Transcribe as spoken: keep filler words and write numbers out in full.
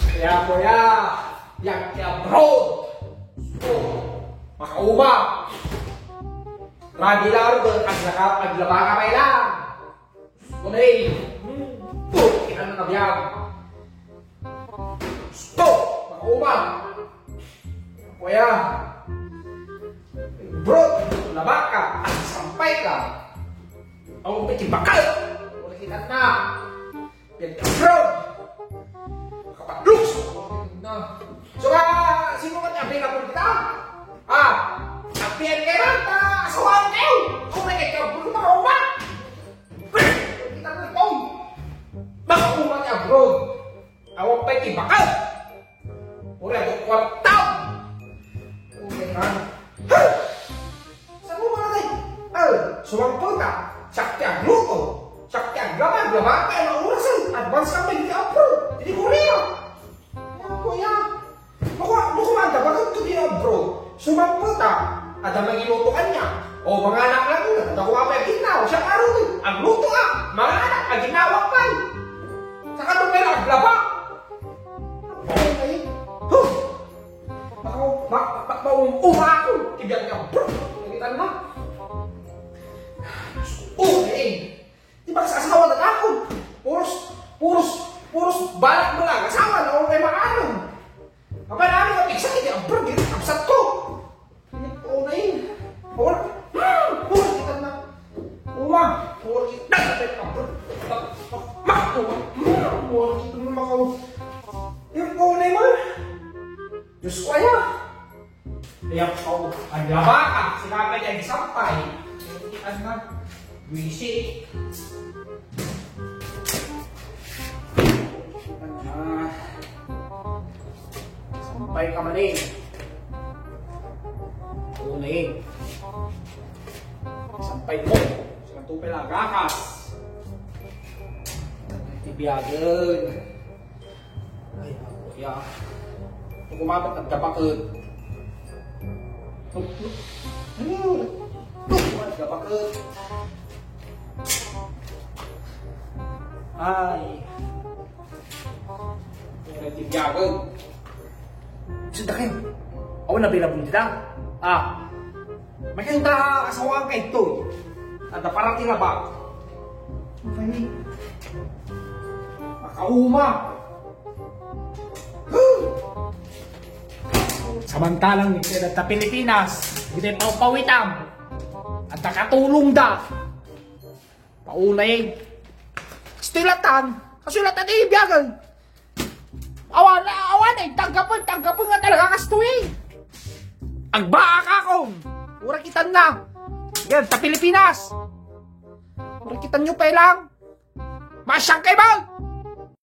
Kuya, kuya, yang ti abroad. Oh, makauma. Rabi lardo, aglaka, aglaba ka pa ila. Kunay. Hmm. Oh, kinano na biag. Stop! Makauma. Kuya. Bro, labaka, sampay ka. Ang piti bakal. Wala kita na. Bro. Kapatlos. Na. So, ah, sino ka tabi na pun kita? Ah, tapian ka na, ta, asawa kayo. Kung may kayo, bro, makauma. Kita na ito. Makauma ni abroad. Awan pay ti bakal. Pura to kwarta. Pura na. Saan mo mga tayo? Al, sumangkot ka. Siak ti agluto. Siak ti aglaba, aglaba ka, ano oras eh? Advance ka pa yung apro. Hindi ko rin. Ano ko yan? Bako, bako man, dapat ko di abro. Sumangkot ka. Ada magiluto kanya. O, mga anak lang yun. Ada ko nga pa yung gitna. O, siya karoon eh. Agluto ah. Mga anak, aginawa pa eh. Saka ito pala, aglaba. Okay. Huh! Baka, ba, ba, ba, um, uma ako. Ibiyag niya, bro. Nakita na. Okay. Di ba sa asawa na ako? Puros, puros, puros balak mo lang. Asawa na, okay, maaram. Aba, ano ka, pigsa, hindi, abro, di, absat ko. Oo na yun. Or, or, kita na. Uma, or, kita na, abro. Ma, uma, or, kita na, makaw. Yung, oo na yun, ma. Diyos ko, aya. Kaya, oh, ang laba ka. Sila pa dyan, isampay. Ano na? Wisi. Ah. Sampay ka man eh. Kunin. Sampay mo. Sa tupay lang, gakas. Ibiyagan. Ay, ako, ya. Kung kumapit, nagdapaket. Ano? Nagdapaket. Ay. Nagbibiyagan. Saan kayo? Awan na bilabong dita. Ah. May kayong ta asawaan kayo to. At para tinaba. Makauma. Samantalang ni Ted at Pilipinas, hindi pa pawitam. At nakatulong da. Paunay. Stilatan. Kasulatan eh, biyagan. Awan, awan eh. Tanggapin, tanggapin nga talaga kasto eh. Agbaa ka kung. Ura kitan na. Yan, ta Pilipinas. Ura kitan nyo pa lang. Masyang kayo ba?